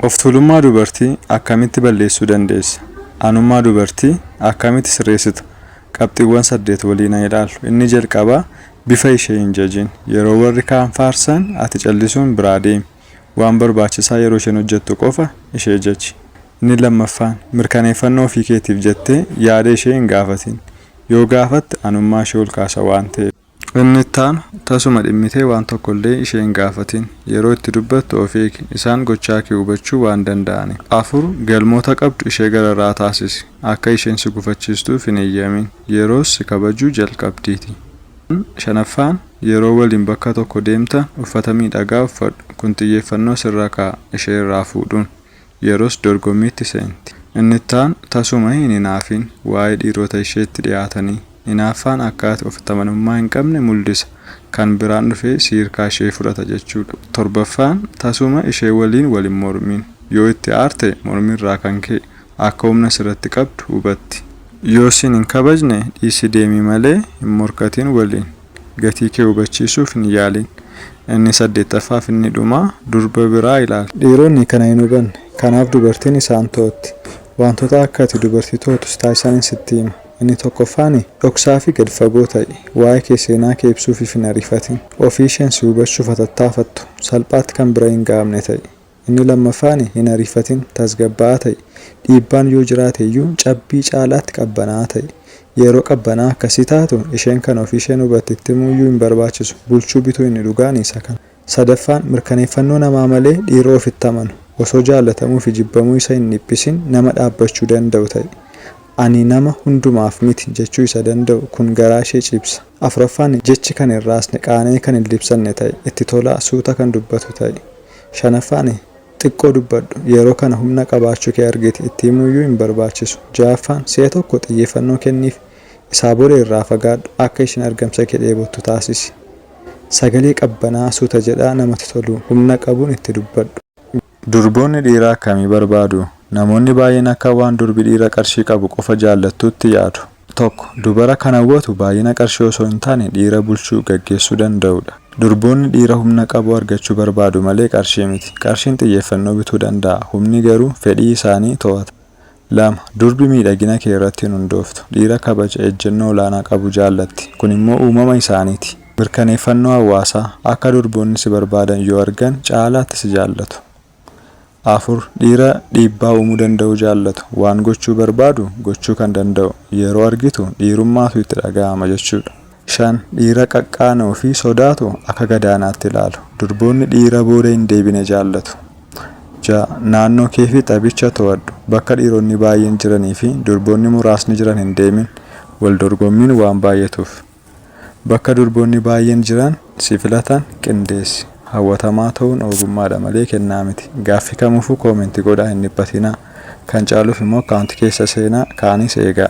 Of tuulummaa dubartii akkamitti balleessuu dandeessa? Anummaa dubartii akkamitti sirreessita? Qabxiiwwan 8 waliin haa ilaallu. Inni jalqabaa bifa ishee hin jajin. Yeroo warri kaan faarsan ati callisuun biraa deemi. Waan barbaachisaa yeroo isheen hojjettu qofa ishee jaji. Inni lammaffaan mirkaneeffannoo ofii keetiif jettee yaada ishee hin gaafatin. Yoo gaafatte anummaa ishee ol kaasa waan ta'eef. Inni itti aanu tasuma dhimmitee waan tokkollee ishee hin gaafatin. Yeroo itti dubbattu of eegi. Isaan gochaa kee hubachuu waan danda'aniif. 4, Galmoota qabdu ishee gararraa taasisi. Akka isheen si gufachiistuuf hin eeyyamin. Yeroos si kabajuu jalqabdiitii. 5ffaan Yeroo waliin bakka tokko deemtan uffata miidhagaa uffadhu. Kun xiyyeeffannoo sirra kaa'a ishee irraa fuudhuun. Yeroos dorgommiitti seenti. Inni itti aanu tasuma hin hinaafin waa'ee dhiirota isheetti dhiyaatanii. Hinaaffaan akka ati ofitti amanamummaa hin qabne muldhisa. Kan biraan dhufee si hirkaa ishee fudhata jechuudha. 7ffaan tasuma ishee waliin wal hin mormin. Yoo itti aarte mormiirraa kan ka'e akka humna sirratti qabdu hubatti. Yoo siin hin kabajne dhiisi deemi malee hin morkatin waliin. Gatii kee hubachiisuuf hin yaalin. Inni 8ffaaf inni dhumaa durba biraa ilaali. Dhiironni kana hin hubanne. Kanaaf dubartiin isaan to'atti. Wantoota akka ati dubartii to'attu si taasisanin sitti hima. Inni tokkoffaan dhoksaa fi gad fagoo ta'i. Waa'ee kee seenaa kee ibsuufiif hin ariifatin. Ofii isheen si hubachuuf haa tattaafattu. Salphaatti kan bira hin ga'amne ta'i. Inni lammaffaan hin ariifatin, tasgabbaa'aa ta'i. Dhiibbaan yoo jiraate iyyuu cabbii caalaatti qabbanaa'aa ta'i. Yeroo qabbanaa'aa akkasii taatu isheen kana ofii isheen hubatti itti himuu iyyuu hin barbaachisu. Bulchuu bituu inni dhugaan isa kana. Sadaffaan mirkaneeffannoo namaa malee dhiira ofitti amanu, osoo jaallatamuu fi jibbamuu isa hin dhiphisin nama dhaabbachuu danda'u ta'i. Ani nama hundumaaf miti jechuu isa danda'u kun garaa ishee ciibsa. Afuraffaan jechi kan hin raasne qaana'ee kan hin libsanne ta'i. Itti tolaa suuta kan dubbatu ta'i. Shanaffaan xiqqoo dubbadhu. Yeroo kana humna qabaachuu kee argiti. Itti himuu iyyuu hin barbaachisu. Ja'affaan si'a tokko xiyyeeffannoo kenniif. Isaa booda irraa fagaadhu. Akka isheen argamsa kee dheebottu taasisi. Sagalee qabbanaa'aa suuta jedhaa namatti tolu humna qabuun itti dubbadhu. Durboonni dhiira akkamii barbaadu? Namoonni baay'een akka waan durbi dhiira qarshii qabu qofa jaallattuutti yaadu. 1, Dubara kan hawwatu baay'ina qarshii osoo hin taane dhiira bulchuu, gaggeessuu danda'udha. Durboonni dhiira humna qabu argachuu barbaadu malee qarshii miti. Qarshiin xiyyeeffannoo bituu danda'a, humni garuu fedhii isaanii to'ata. 2, Durbi miidhagina kee irratti hin hundooftu. Dhiira kabaja, ejjennoo olaanaa qabu jaallatti. Kun immoo uumama isaaniiti. Mirkaneeffannoo hawaasaa, Akka durboonni si barbaadan yoo argan caalaatti si jaallatu. 4, Dhiira dhiibbaa uumuu danda'u jaallatu. Waan gochuu barbaadu gochuu kan danda'u yeroo argitu dhiirummaatu itti dhaga'ama jechuudha. 5, Dhiira qaqqaana'u fi sodaatu akka gadaanaatti ilaalu. Durboonni dhiira booda hin deebine jaallatu. 6, Naannoo kee fi taphicha to'adhu. Bakka dhiironni baay'een jiranii fi durboonni muraasni jiran hin deemin. Wal dorgommiin waan baay'atuuf. Bakka durboonni baay'een jiran si filatan qindeessi. Hawwatamaa ta'uun ogummaadha malee kennaa miti. Gaaffii kamuufuu comment godhaa hin dhiphatinaa. Kan caaluuf immoo account keessa seenaa kaanis eegaa.